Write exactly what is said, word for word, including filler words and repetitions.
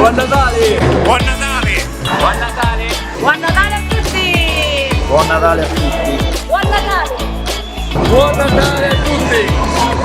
Buon Natale! Buon Natale! Buon Natale! Buon Natale a tutti! Buon Natale a tutti! Buon Natale! Buon Natale a tutti!